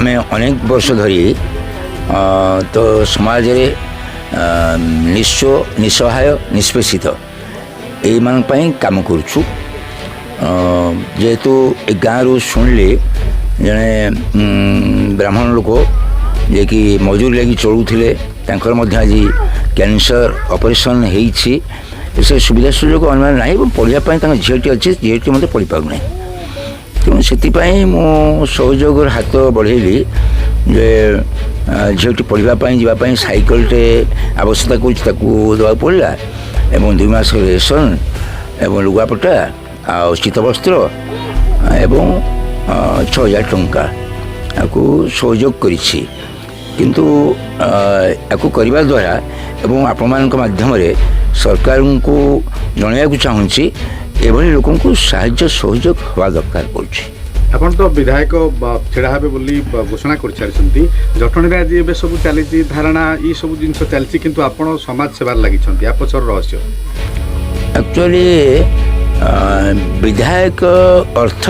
ଆମେ ଅନେକ ବର୍ଷ ଧରି ତ ସମାଜରେ ନିଃସ୍ୱ, ନିଃସହାୟ, ନିଷ୍ପେଷିତ ଏଇମାନଙ୍କ ପାଇଁ କାମ କରୁଛୁ। ଯେହେତୁ ଏ ଗାଁରୁ ଶୁଣିଲି ଜଣେ ବ୍ରାହ୍ମଣ ଲୋକ ଯିଏକି ମଜୁରୀ ଲାଗି ଚଳୁଥିଲେ, ତାଙ୍କର ମଧ୍ୟ ଆଜି କ୍ୟାନ୍ସର ଅପରେସନ୍ ହେଇଛି। ସେ ସୁବିଧା ସୁଯୋଗ ଅନୁମାନ ନାହିଁ ଏବଂ ପଢ଼ିବା ପାଇଁ ତାଙ୍କ ଝିଅଟି ଅଛି, ଝିଅଟି ମଧ୍ୟ ପଢ଼ିପାରୁନାହିଁ। ତେଣୁ ସେଥିପାଇଁ ମୁଁ ସହଯୋଗର ହାତ ବଢ଼େଇଲି ଯେ ଝିଅଟି ପଢ଼ିବା ପାଇଁ ଯିବା ପାଇଁ ସାଇକେଲଟେ ଆବଶ୍ୟକତା କରୁଛି, ତାକୁ ଦେବାକୁ ପଡ଼ିଲା ଏବଂ 2 ମାସ ରେସନ୍ ଏବଂ ଲୁଗାପଟା ଆଉ ଶୀତବସ୍ତ୍ର ଏବଂ 6000 ଟଙ୍କା ଆକୁ ସହଯୋଗ କରିଛି। କିନ୍ତୁ ୟାକୁ କରିବା ଦ୍ୱାରା ଏବଂ ଆପଣମାନଙ୍କ ମାଧ୍ୟମରେ ସରକାରଙ୍କୁ ଜଣାଇବାକୁ ଚାହୁଁଛି, ଏଭଳି ଲୋକଙ୍କୁ ସାହାଯ୍ୟ ସହଯୋଗ ହେବା ଦରକାର ପଡ଼ୁଛି। ଆପଣ ତ ବିଧାୟକ ଛିଡ଼ା ହେବେ ବୋଲି ଘୋଷଣା କରିସାରିଛନ୍ତି। ଜଟଣୀରେ ଆଜି ଏବେ ସବୁ ଚାଲିଛି ଧାରଣା, ଏଇ ସବୁ ଜିନିଷ ଚାଲିଛି, କିନ୍ତୁ ଆପଣ ସମାଜ ସେବାରେ ଲାଗିଛନ୍ତି, ୟା ପଛର ରହସ୍ୟ? ଆକ୍ଚୁଆଲି ବିଧାୟକ ଅର୍ଥ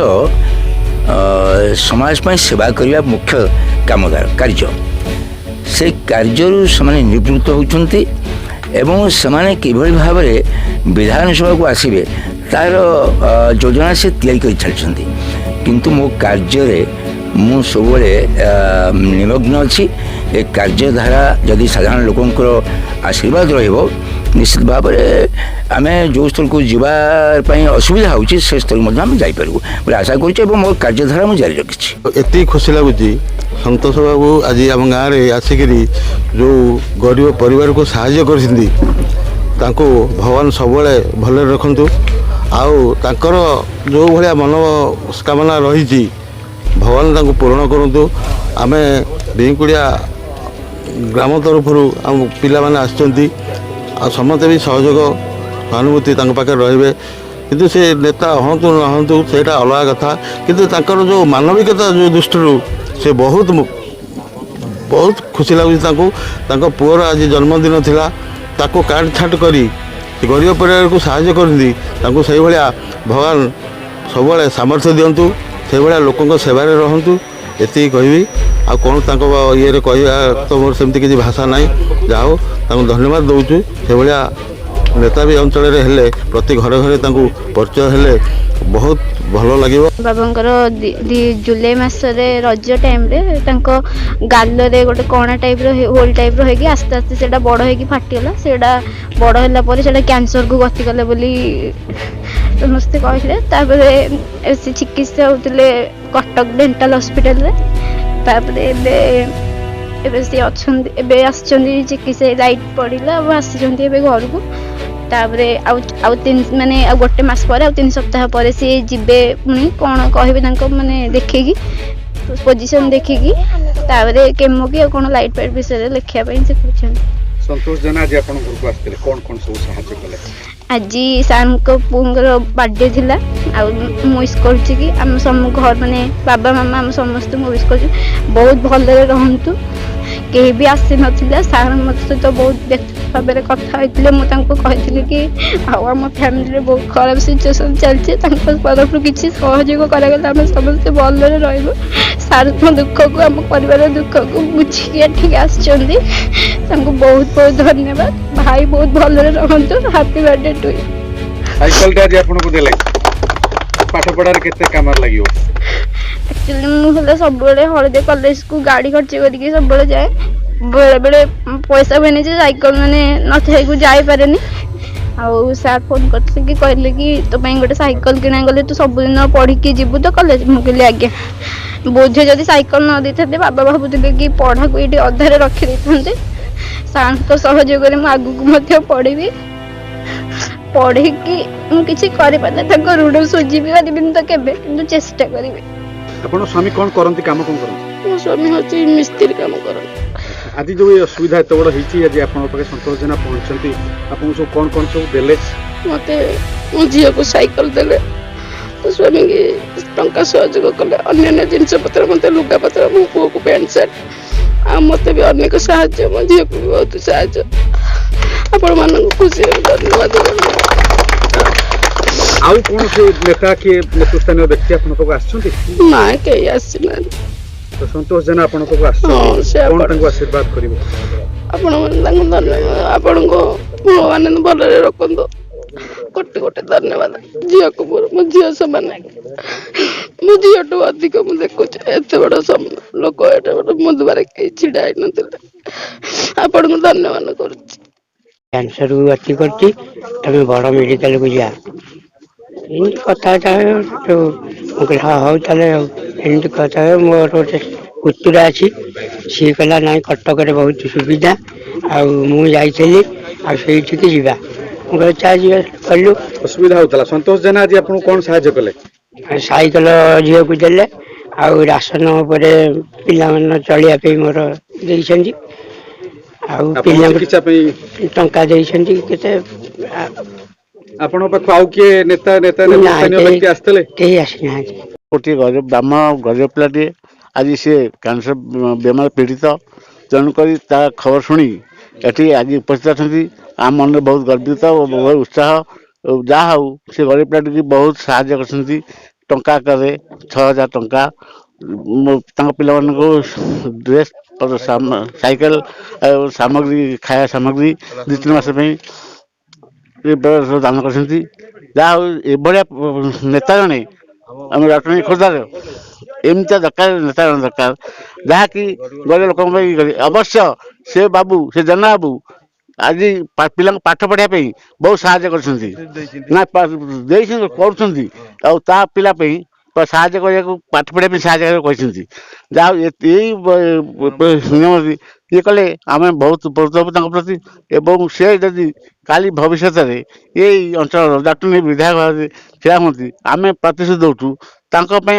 ସମାଜ ପାଇଁ ସେବା କରିବା ମୁଖ୍ୟ କାମଦାର କାର୍ଯ୍ୟ। ସେ କାର୍ଯ୍ୟରୁ ସେମାନେ ନିବୃତ୍ତ ହେଉଛନ୍ତି ଏବଂ ସେମାନେ କିଭଳି ଭାବରେ ବିଧାନସଭାକୁ ଆସିବେ ତାର ଯୋଜନା ସେ ତିଆରି କରି ଛାଡ଼ିଛନ୍ତି। କିନ୍ତୁ ମୋ କାର୍ଯ୍ୟରେ ମୁଁ ସବୁବେଳେ ନିମଗ୍ନ ଅଛି। ଏ କାର୍ଯ୍ୟଧାରା ଯଦି ସାଧାରଣ ଲୋକଙ୍କର ଆଶୀର୍ବାଦ ରହିବ, ନିଶ୍ଚିତ ଭାବରେ ଆମେ ଯେଉଁ ସ୍ତରକୁ ଯିବା ପାଇଁ ଅସୁବିଧା ହେଉଛି, ସେ ସ୍ତରକୁ ମଧ୍ୟ ଆମେ ଯାଇପାରିବୁ ବୋଲି ଆଶା କରୁଛୁ ଏବଂ ମୋ କାର୍ଯ୍ୟଧାରା ମୁଁ ଜାରି ରଖିଛି। ଏତିକି ଖୁସି ଲାଗୁଛି, ସନ୍ତୋଷ ବାବୁ ଆଜି ଆମ ଗାଁରେ ଆସିକିରି ଯେଉଁ ଗରିବ ପରିବାରକୁ ସାହାଯ୍ୟ କରିଛନ୍ତି, ତାଙ୍କୁ ଭଗବାନ ସବୁବେଳେ ଭଲରେ ରଖନ୍ତୁ। ଆଉ ତାଙ୍କର ଯେଉଁ ଭଳିଆ ମନୋସ୍କାମନା ରହିଛି, ଭଗବାନ ତାଙ୍କୁ ପୂରଣ କରନ୍ତୁ। ଆମେ ବିଙ୍କୁଡ଼ିଆ ଗ୍ରାମ ତରଫରୁ ଆମ ପିଲାମାନେ ଆସିଛନ୍ତି ଆଉ ସମସ୍ତେ ବି ସହଯୋଗ ସହାନୁଭୂତି ତାଙ୍କ ପାଖରେ ରହିବେ। କିନ୍ତୁ ସେ ନେତା ହୁଅନ୍ତୁ ନ ହୁଅନ୍ତୁ, ସେଇଟା ଅଲଗା କଥା, କିନ୍ତୁ ତାଙ୍କର ଯେଉଁ ମାନବିକତା ଯେଉଁ ଦୃଷ୍ଟିରୁ ସେ ବହୁତ ବହୁତ ଖୁସି ଲାଗୁଛି ତାଙ୍କୁ। ତାଙ୍କ ପୁଅର ଆଜି ଜନ୍ମଦିନ ଥିଲା, ତାକୁ କାଟ ଛାଟ କରି ସେ ଗରିବ ପରିବାରକୁ ସାହାଯ୍ୟ କରନ୍ତି। ତାଙ୍କୁ ସେଇଭଳିଆ ଭଗବାନ ସବୁବେଳେ ସାମର୍ଥ୍ୟ ଦିଅନ୍ତୁ, ସେଇଭଳିଆ ଲୋକଙ୍କ ସେବାରେ ରହନ୍ତୁ, ଏତିକି କହିବି। ଆଉ କ'ଣ ତାଙ୍କ ଇଏରେ କହିବା ତ ମୋର ସେମିତି କିଛି ଭାଷା ନାହିଁ। ଯାହା ହଉ, ତାଙ୍କୁ ଧନ୍ୟବାଦ ଦେଉଛୁ। ସେଭଳିଆ ନେତା ବି ଅଞ୍ଚଳରେ ହେଲେ, ପ୍ରତି ଘରେ ଘରେ ତାଙ୍କୁ ପରିଚୟ ହେଲେ ବହୁତ ଭଲ ଲାଗିବ। ବାବାଙ୍କର ଜୁଲାଇ ମାସରେ ରଜ ଟାଇମ୍ରେ ତାଙ୍କ ଗାଲରେ ଗୋଟେ କଣା ଟାଇପ୍ର, ହୋଲ୍ ଟାଇପ୍ର ହେଇକି ଆସ୍ତେ ଆସ୍ତେ ସେଇଟା ବଡ଼ ହେଇକି ଫାଟିଗଲା। ସେଇଟା ବଡ଼ ହେଲା ପରେ ସେଇଟା କ୍ୟାନ୍ସରକୁ ଗତି କଲା ବୋଲି ସମସ୍ତେ କହିଲେ। ତାପରେ ସେ ଚିକିତ୍ସା ହେଉଥିଲେ କଟକ ଡେଣ୍ଟାଲ ହସ୍ପିଟାଲରେ। ତାପରେ ଏବେ ଏବେ ସିଏ ଅଛନ୍ତି, ଏବେ ଆସିଛନ୍ତି, ଚିକିତ୍ସା ଲାଇଟ୍ ପଡ଼ିଲା ଆଉ ଆସିଛନ୍ତି ଏବେ ଘରକୁ। ତାପରେ ଆଉ ଆଉ ତିନି ମାନେ ଆଉ ଗୋଟେ ମାସ ପରେ, ଆଉ 3 ସପ୍ତାହ ପରେ ସିଏ ଯିବେ। ପୁଣି କ'ଣ କହିବେ ତାଙ୍କ ମାନେ ଦେଖିକି, ପୋଜିସନ୍ ଦେଖିକି, ତାପରେ କେମୋ କି ଆଉ କ'ଣ ଲାଇଟ୍ ଫାଇଟ୍ ବିଷୟରେ ଲେଖିବା ପାଇଁ ସେ କହିଛନ୍ତି। ସନ୍ତୋଷ ଜେନା ଆଜି ଆପଣଙ୍କ ଘରକୁ ଆସିଥିଲେ, କ'ଣ କ'ଣ ସବୁ ସାହାଯ୍ୟ କଲେ? ଆଜି ସାର୍ଙ୍କ ପୁଅଙ୍କର ବାର୍ଥଡେ ଥିଲା ଆଉ ମୁଁ ୱିଶ୍ କରୁଛି କି ଆମ ସମ ଘର ମାନେ ବାବା ମାମା ଆମ ସମସ୍ତଙ୍କୁ ୱିଶ୍ କରୁଛୁ, ବହୁତ ଭଲରେ ରହନ୍ତୁ। କେହି ବି ଆସିନଥିଲା। ସାର୍ ମୋ ସହିତ ବହୁତ ବ୍ୟକ୍ତିଗତ ଭାବରେ କଥା ହୋଇଥିଲେ। ମୁଁ ତାଙ୍କୁ କହିଥିଲି କି ଆଉ ଆମ ଫ୍ୟାମିଲିରେ ବହୁତ ଖରାପ ସିଚୁଏସନ୍ ଚାଲିଛି, ତାଙ୍କ ତରଫରୁ କିଛି ସହଯୋଗ କରାଗଲେ ଆମେ ସମସ୍ତେ ଭଲରେ ରହିବୁ। ସାର୍ ମୋ ଦୁଃଖକୁ, ଆମ ପରିବାରର ଦୁଃଖକୁ ବୁଝିକି ଏଠିକି ଆସିଛନ୍ତି। ତାଙ୍କୁ ବହୁତ ବହୁତ ଧନ୍ୟବାଦ। ଭାଇ ବହୁତ ଭଲରେ ରହନ୍ତୁ। Happy birthday to you. ସାଇକେଲଟା ଆଜି ଆପଣଙ୍କୁ ଦେଲେ, ପାଠ ପଢାରେ କେତେ କାମରେ ଲାଗିବ? ଆକ୍ଚୁଆଲି ମୁଁ ହେଲା ସବୁବେଳେ ହଳଦିଆ କଲେଜକୁ ଗାଡ଼ି ଖର୍ଚ୍ଚ କରିକି ସବୁବେଳେ ଯାଏ। ବେଳେବେଳେ ପଇସା ହୁଏନି ଯେ ସାଇକେଲ ମାନେ ନଥାଇକୁ ଯାଇପାରେନି। ଆଉ ସାର୍ ଫୋନ୍ କରିଥିଲେ କି କହିଲେ କି ତୋ ପାଇଁ ଗୋଟେ ସାଇକେଲ କିଣାଗଲେ ତୁ ସବୁଦିନ ପଢ଼ିକି ଯିବୁ ତ କଲେଜ? ମୁଁ କହିଲି ଆଜ୍ଞା। ବୋଧେ ଯଦି ସାଇକେଲ ନ ଦେଇଥାନ୍ତେ, ବାବା ଭାବୁଥିଲେ କି ପଢ଼ାକୁ ଏଇଠି ଅଧାରେ ରଖିଦେଇଥାନ୍ତେ। ସାର୍ଙ୍କ ସହଯୋଗରେ ମୁଁ ଆଗକୁ ମଧ୍ୟ ପଢ଼ିବି। ପଢ଼ିକି ମୁଁ କିଛି କରିପାରିଲେ ତାଙ୍କ ଋଣ ଶୁଝି ବି ପାରିବିନି ତ କେବେ, କିନ୍ତୁ ଚେଷ୍ଟା କରିବି। ଆପଣ ସ୍ୱାମୀ କ'ଣ କରନ୍ତି, କାମ କ'ଣ କରନ୍ତି? ମୋ ସ୍ୱାମୀ ହେଉଛି ମିସ୍ତ୍ରୀ କାମ କରନ୍ତି। ଆଜି ଯୋଉ ଏଇ ଅସୁବିଧା ଏତେ ବଡ଼ ହେଇଛି, ଆଜି ଆପଣଙ୍କ ପାଖରେ ସନ୍ତୋଷ ଜେନା ପହଞ୍ଚିଛନ୍ତି, ଆପଣଙ୍କୁ ସବୁ କ'ଣ କ'ଣ ସବୁ ଦେଲେ? ମୋତେ ମୋ ଝିଅକୁ ସାଇକେଲ ଦେଲେ, ମୋ ସ୍ୱାମୀକି ଟଙ୍କା ସହଯୋଗ କଲେ, ଅନ୍ୟାନ୍ୟ ଜିନିଷପତ୍ର, ମୋତେ ଲୁଗାପତ୍ର, ମୋ ପୁଅକୁ ପ୍ୟାଣ୍ଟ ସାର୍ଟ, ଆଉ ମୋତେ ବି ଅନେକ ସାହାଯ୍ୟ, ମୋ ଝିଅକୁ ବି ବହୁତ ସାହାଯ୍ୟ। ଆପଣମାନଙ୍କୁ ଖୁସିରେ ଧନ୍ୟବାଦ। ଆଉ କୌଣସି ନେତା କିଏ ନେତୃସ୍ଥାନୀୟ ବ୍ୟକ୍ତି ଆପଣଙ୍କ ପାଖକୁ ଆସିଛନ୍ତି? ନା, କେହି ଆସିନାହାନ୍ତି। ତ ସନ୍ତୋଷ ଜେନା ଆପଣଙ୍କ ପାଖକୁ ହଁ, ଆସିଛନ୍ତି, ସେ କଣ ତାଙ୍କୁ ଆଶୀର୍ବାଦ କରିବେ? ଆପଣ ତାଙ୍କୁ ଧନ୍ୟବାଦ। ଆପଣଙ୍କୁ ଭଗବାନ ଭଲରେ ରଖନ୍ତୁ। କୋଟି କୋଟି ଧନ୍ୟବାଦ। ଝିଅକୁ ମୋର, ମୋ ଝିଅ ସମାନେ, ମୋ ଝିଅଠୁ ଅଧିକ ମୁଁ ଦେଖୁଛି। ଏତେ ବଡ଼ ଲୋକ, ଏତେ ବଡ଼ ମୋ ଦୁଆରେ କେହି ଛିଡ଼ା ହେଇନଥିଲେ। ଆପଣଙ୍କୁ ଧନ୍ୟବାଦ କରୁଛି। କ୍ୟାନ୍ସରକୁ ଗତି କରିଛି, ତମେ ବଡ଼ ମେଡ଼ିକାଲକୁ ଯା। ଏମିତି କଥାବାର୍ତ୍ତା ହେଉ। ମୁଁ କହିଲି ହଁ, ହଉ ତାହେଲେ ଆଉ। ଏମିତି କଥା ହେଉ। ମୋର ଗୋଟେ ପୁତୁରା ଅଛି, ସିଏ କହିଲା ନାଇଁ, କଟକରେ ବହୁତ ସୁବିଧା ଆଉ ମୁଁ ଯାଇଥିଲି ଆଉ ସେଇଠିକି ଯିବା। ମୁଁ କହିଲି ଚାଲ ଯିବା, କହିଲୁ। ଅସୁବିଧା ହଉଥିଲା। ସନ୍ତୋଷ ଜେନା ଆଜି ଆପଣଙ୍କୁ କଣ ସାହାଯ୍ୟ କଲେ? ସାଇକେଲ ଝିଅକୁ ଦେଲେ ଆଉ ରାସନ ଉପରେ ପିଲାମାନେ ଚଳିବା ପାଇଁ ମୋର ଦେଇଛନ୍ତି ଆଉ ଆପଣ ପିଲାଙ୍କୁ ଚିକିତ୍ସା ପାଇଁ ଟଙ୍କା ଦେଇଛନ୍ତି କେତେ। ଆପଣଙ୍କ ପାଖକୁ ଆଉ କିଏ ନେତା ନେତା ନେତା ନା, ସ୍ଥାନୀୟ ବ୍ୟକ୍ତି ଆସିଥିଲେ? କେହି ଆସିନାହାନ୍ତି। ଗୋଟିଏ ଗରିବ ବ୍ରାହ୍ମଣ, ଗରିବ ପିଲାଟିଏ, ଆଜି ସିଏ କ୍ୟାନ୍ସର ବେମାର ପୀଡ଼ିତ। ତେଣୁକରି ତା ଖବର ଶୁଣି ଏଠି ଆଜି ଉପସ୍ଥିତ ଅଛନ୍ତି। ଆମ ମନରେ ବହୁତ ଗର୍ବିତ ଓ ବହୁତ ଉତ୍ସାହ। ଓ ଯାହା ହଉ, ସେ ଗରିବ ପିଲାଟିକି ବହୁତ ସାହାଯ୍ୟ କରିଛନ୍ତି। ଟଙ୍କା ଆକାରରେ 6000 ଟଙ୍କା, ତାଙ୍କ ପିଲାମାନଙ୍କୁ ଡ୍ରେସ୍, ସାଇକେଲ ଆଉ ସାମଗ୍ରୀ, ଖାଇବା ସାମଗ୍ରୀ 2-3 ମାସ ପାଇଁ ଏ ସବୁ ଦାନ କରିଛନ୍ତି। ଯାହା ହଉ, ଏଭଳିଆ ନେତା ଜଣେ ଆମ ଜଟଣୀ ଖୋର୍ଦ୍ଧାର ଏମିତିଆ ଦରକାର, ନେତା ଜଣେ ଦରକାର, ଯାହାକି ଗରିବ ଲୋକଙ୍କ ପାଇଁ ଇଏ କରିବେ। ଅବଶ୍ୟ ସେ ବାବୁ, ସେ ଜେନା ବାବୁ ଆଜି ପିଲାଙ୍କୁ ପାଠ ପଢ଼ିବା ପାଇଁ ବହୁତ ସାହାଯ୍ୟ କରିଛନ୍ତି ନା ଦେଇଛନ୍ତି, କରୁଛନ୍ତି। ଆଉ ତା ପିଲା ପାଇଁ ସାହାଯ୍ୟ କରିବାକୁ, ପାଠ ପଢ଼ିବା ପାଇଁ ସାହାଯ୍ୟ କରିବାକୁ କହିଛନ୍ତି। ଯାହା ହଉ, ଏଇ ନିୟମ ଇଏ କଲେ ଆମେ ବହୁତ ଉପକୃତ ହେବୁ ତାଙ୍କ ପ୍ରତି। ଏବଂ ସେ ଯଦି କାଲି ଭବିଷ୍ୟତରେ ଏଇ ଅଞ୍ଚଳର ଜଟଣୀ ବିଧାୟକ ଭାବରେ ଠିଆ ହୁଅନ୍ତି, ଆମେ ପ୍ରତିଶ୍ରୁତି ଦେଉଛୁ ତାଙ୍କ ପାଇଁ।